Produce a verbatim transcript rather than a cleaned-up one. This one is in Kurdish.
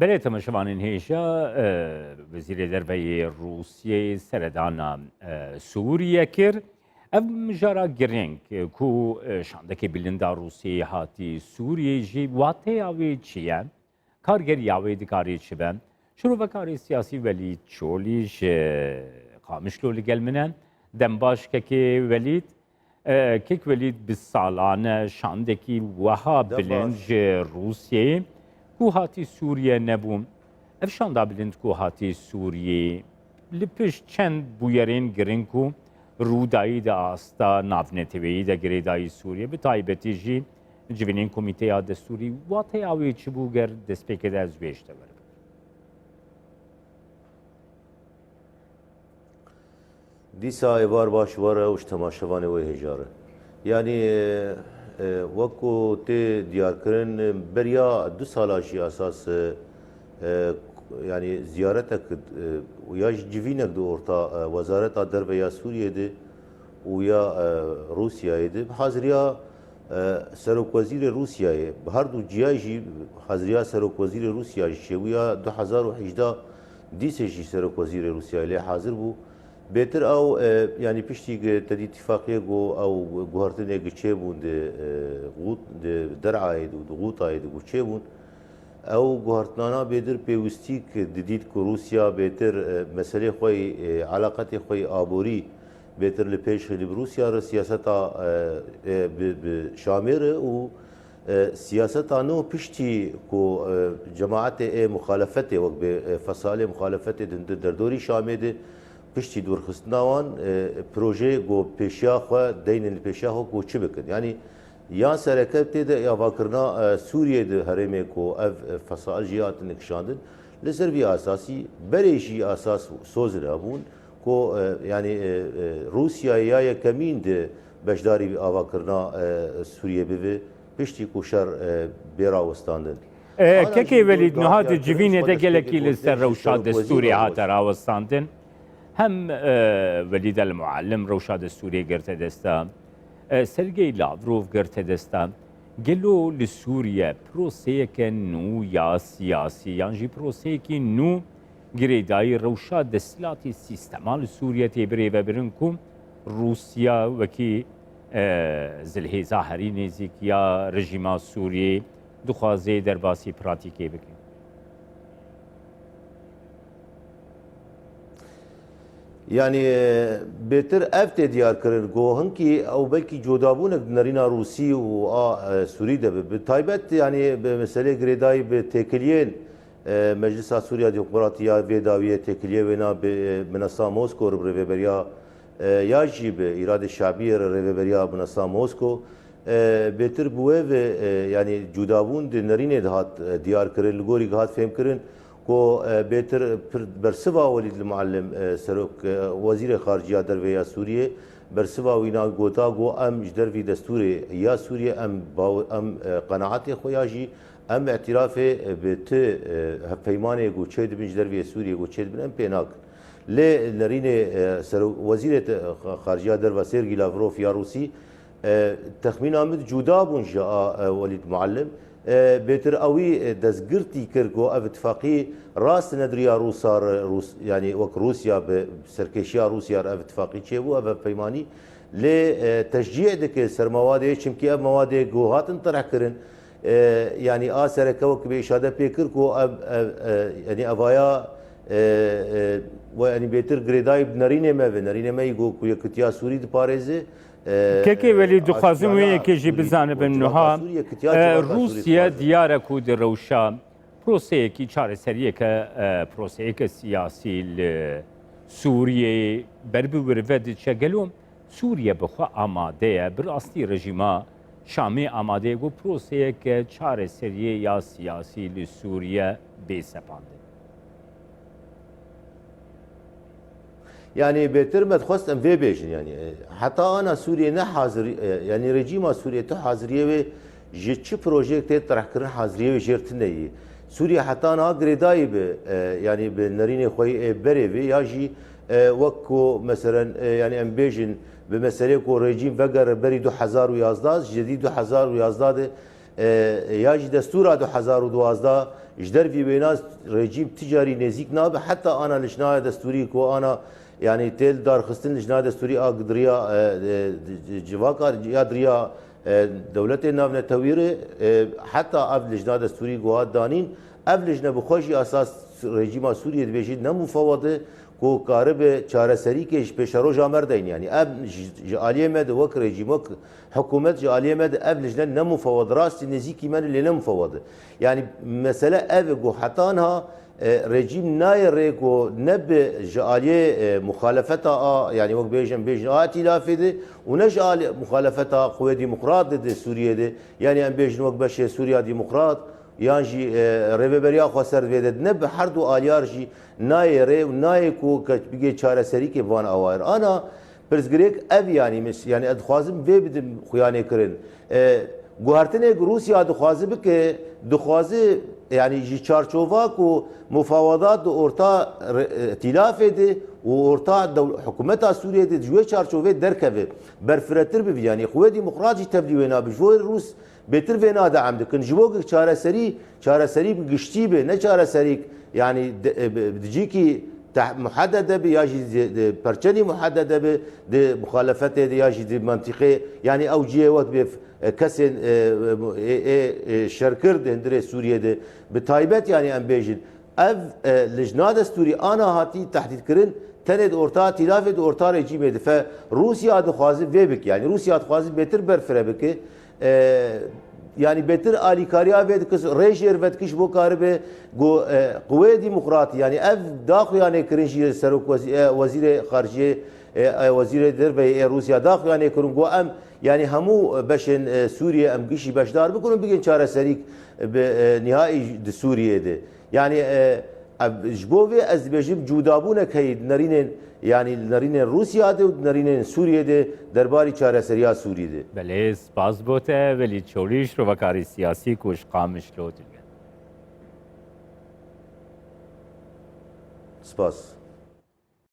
Belê, temaşevanên hêja, e, Wezîrê Derve yê Rûsiyeyê seredana, e, Sûriye kir. Ev mijara girîng, e, ku, e, şandekê bilind a Rûsiyeyê hatî Sûriyeyê jî, wateya wê çi ye? Kargeriya wê dikarê çi be? Şirovekarê siyasî Welîd Çolî ji Qamişlo li gel min e. Dem baş kekê Welîd. E, kek Welîd, bi salan e şandekî wiha bilind ji Rûsiyeyê ku hatî Sûriye nebû. Ev şanda bilind ku hatî Sûriyeyê li pişt çend bûyerên giring ku rûdayî di asta navneteweyî de girêdayî Sûriye, bi taybetî jî civînên Komîteya Destûrî, wateya wê çi bû ger destpêkê de ez wê ji te were bigirim? Dîsa êvar baş were û ji temaşevanê wê hêja re. Yanî, e, e, wek ku tê diyarkirin, beriya du sala jî esas, e, e, yanî ziyaretek, e, û ya jî civînek di orta, e, Wezareta Derve ya Sûriyê de û ya, e, Rûsyayê de haziriya, e, Serokwezîrê Rûsyayê, bi her du ciya jî haziriya Serokwezîrê Rûsya jî çêbû, ya du hezar û hejdeh dîsê jî Serokwezîrê Rûsyayê lê hazir bû. Bêtir ew, e, yanî piştî ku te dî tifaqiyê ku ew guhertinê ku çêbûn di, e, Ɣût-, di Der'ayê de û di Ɣûtayê de ku çêbûn, ew guhertinana bêtir pêwîstîk didît ku Rûsya bêtir, e, meselê xwe yî, e, eleqetê xwe yî aborî bêtir li pêş xînî bi Rûsya re siyaseta, e, e, bi, bi Şamê re û, e, siyaseta nû piştî ku, e, cemaetê ê muxalefetê wek bê, e, fesalê muxalefetê di, di derdorî Şamê de piştî dûrxistina wan, e, projeyê ku pêşiya xwe deynin li pêşiya xwe ku çi bikin. Yanî yan sereke tê de avakirina, e, Sûriyê di herêmê ku ev, e, fesal jî hatin kişandin. Li ser vî esasî berê jî esas sozin hebûn ku, e, yanî, e, e, Rûsyayê ya yekemîn di beşdarî vî avakirina, e, Sûriyê bibe piştî ku şer, e, bê rawestandin. E, Ana kekê jî Welîd, niha di civînê de gelekî li ser rewşa destûrê hate rawestandin. Hem, e, Welîd El Muallim rewşa destûrê girte desta, e, Sergey Lavrov girte desta. Gelo li Sûriye proseyeke nû ya siyasî yan jî proseyekî nû girêdayî rewşa desthilatî sîstema li Sûriye tê birêvebirin ku Rûsya wekî, e, zilhêza herî nêzîk ya rejîma Sûriyeyê dixwaze derbasî pratîkê bike? Yanî, e, bêtir ev tê diyar kirin ku hinkî ew belkî codabûnek di nerîna Rûsî û a, e, Sûrî de be. Bi taybet, yanî, bi meselê girêdayî bi têkiliyên, e, Meclisa Sûriya Demokratî ya vê dawiyê têkiliyê wêna bi, e, binasa Moskow re bi rêveberiya, e, ya jî bi îradê şabiyê re rêveberiya binasa Moskow, e, bêtir bi wê ve, e, yanî cudabûn di nerînê de hat, e, diyar kirin, li gorî hat fêhm kirin ku, e, bêtir pir bersiva Welîd li Muallim, e, serok, e, wezîrê xarici ya derve ya Sûriyê, bersiva wîna gota ku em ji dervî destûrê ya Sûriyê em baw-, em, e, qenaetê xwe ya jî em îtirafê, e, bi ti, e, hevpeymanê ku çêdibin ji dervê Sûriyê ku çêdibin em pê nakin. Lê nerînê, e, serok wezîrê te-, xarici ya derve Sergî Lavrov ya Rûsî, e, texmîna min cuda bûn ji a, e, Welîd Muallim. E, bêtir ewî, e, destgirtî kir ku ev îtifaqî rast nediriya Rûsa re, Rûs-, yanî wek Rûsya bi serkêşiya Rûsya re ev îtifaqî çêbû, ev hevpeymanî. Lê, e, teşcî dike ser mewadê, çimkî ev mewadê ku hatin terh kirin, e, yanî a sereke wek bi îşade pê kir ku ev, ev, e, yanî evaya, e, e, we, yanî bêtir girêdayî bi nerînê me ve, nerînê me yî ku, ku yekitiya Sûrî diparêze, e, Kekê Welî, e, dixwazim wê yekê jî bizanibin niha, e, Rûsya diyar e ku di rewşa proseyekî çareseriyeke, e, proseyeke siyasî li Sûriyeyê ber bi wir ve diçe. Gelo Sûriye bi xwe amade ye? Bi rastî rejîma Şamê amade ye ku proseyeke çareseriyê ya siyasî li Sûriye bê sepandin? Yanî bêtir me dixwest em vê bêjin, yanî, e, heta ana Sûriye ne hazir, e, yanî rejîma Sûriye tu haziriyê wê ji çi projeyek tê terhkirin haziriyê wê jêr tune yî. Sûriye heta niha girêdayî bi, e, yanî bi nerînê xwe yê berê vê ya jî, e, wek ku meselen, e, yanî em bêjin bi meselê ku rejîm vegere berî du hezar û yazdeh, ji cedî du hezar û yazdeh de, e, ya jî destûra du hezar û duwazdeh Ji dervî wêna rejîm ti carî nêzîk nabe, heta ana lijnaya destûrî ku ana, yanî têl darxistin lijnaya destûrî a gidiriya, e, e, civaka ya diriya, e, dewletê navnetewî re, e, heta ev lijna destûrî ku hat danîn, ev lijne bi xwe jî esas rejîma Sûriyê dibêjî ne mufewed e ku karibe çareserîkê ji pêşeroja me re deyn. Yanî ev ji, ji aliyê me de wek rejîm, wek hikûmet ji aliyê me de ev lijne ne mufewed, rastî nêzîkî me ne lê ne mufewed e. Yanî mesele ev e ku heta niha, e, rejîm nayê rê ku ne bi ji aliyê, e, muxalefeta a, yanî wek bêjin, bêjin a îtîlafê de û ne ji aliyê muxalefeta Quwê Demokrat de di Sûriyê de, yanî em bêjin wek beşê Sûriya Demokrat yan jî, e, Rêveberiya Xweser vê de, ne bi her du aliyar jî nayê rê û nayê ku ke bigê çareserîkê bi van awayir. Ana pirsgirêk ev, yanî mis-, yanî ez dixwazim vê bidim xuyanê kirin. E, guhertinê ku Rûsya dixwazi bike, dixwazi, yanî ji çarçova ku mufawedat di orta re-, îtîlafê de û orta dew-, hikûmeta Sûriyê de ji wê çarçovê derkeve, berfiretir bibe. Yanî Quwê Demokrat jî tevlî wê nabe. Ji bo Rûs bêtir vê nadeem dikin. Ji bo ku çareserî, çareserî bi giştî be, ne çareserîk, yanî di, e, bi, di cîkî teh-, muhedede be ya jî di, di perçenî muhedede be, di muxalefetê de ya jî di mentiqê, yanî ew cihê wek bê, e, kesên, e, e, e, e, şerkir di hundirê Sûriyê de, bi taybet, yanî em bêjin, ev, e, lijna destûrî ana hatî tehdîdkirin, tenê di orta îtîlafê, di orta rejîmê de. Fe Rûsya dixwaze vê bike. Yanî Rûsya dixwaze bêtir berfire bike. E, yanî bêtir alîkariya vê dike, rê jê re vedike ji bo karibe ku, e, Quwê Demokratî, yanî ev daxuyanê kirin jî serok wezî-, e, wezîrê xariciyê, e, e, wezîrê derveyê ê Rûsya daxuyanê kirin ku em, yanî hemû beşên, e, Sûriyê em gişî beşdar bikin û bigên çareserîk bi, e, nihayî di Sûriyê de. Yanî, e, ev, ji bo vê ez dibêjim cûdabûnek heye di nerînên, yanî li nerînên Rûsya de û di nerînên Sûriyê de derbarî çareseriya Sûriyê de. Belê, spas bo te, Welîd Çolîş, rovekarê siyasî ku ji Qamişlo dibîne. Spas.